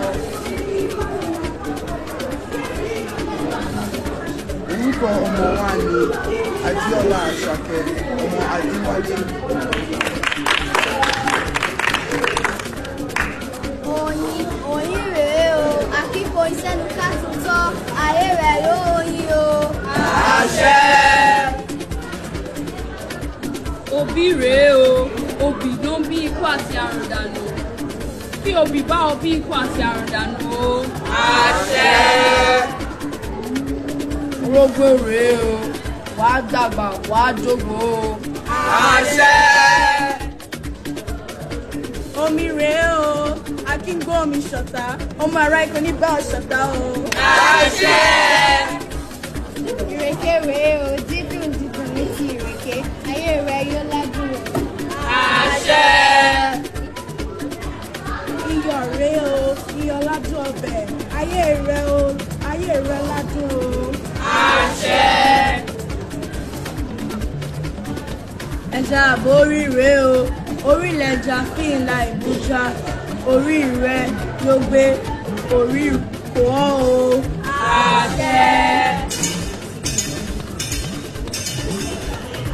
Orúkọ. Orúkọ ọmọ wa ni Adéọlá Àṣàkẹ́ ọmọ Adéwálé. Oyin oyin rèé o, akíko iṣẹ́ nu ká tutọ́, ayé rẹ̀ yóò yin o. Àṣẹ. Òbí rèé o, obì ló ń bí ikú àti àrùn dànù. Kí obì bá ọ bí ikú àti àrùn dànù o. Àṣẹ. Orógbó rèé o, wàá dàgbà wàá dógbò o. Àṣẹ. Omi rèé o, akíngbó omi ṣọ̀tá, ọmọ ará ikọ̀ ní bá ọ̀ṣọ̀tá o. Àṣẹ. Ìrèké rèé o, dídùn dídùn ní ti ìrèké, ayé rẹ̀ yóò ládùn o. Àṣẹ. Iyọ̀ rèé o, iyọ̀ ládùn ọbẹ̀, ayé rẹ o, ayé rẹ ládùn o. Àṣẹ. Ẹja àbórí rèé o, orílẹ̀ ẹja fi ń la ìbújá, orí rẹ ló gbé, orí kò ọ́ o. Àṣẹ.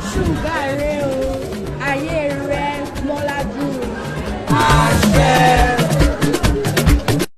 Ṣúgà rèé o, ayé rẹ mọ́ládùn o. Àṣẹ.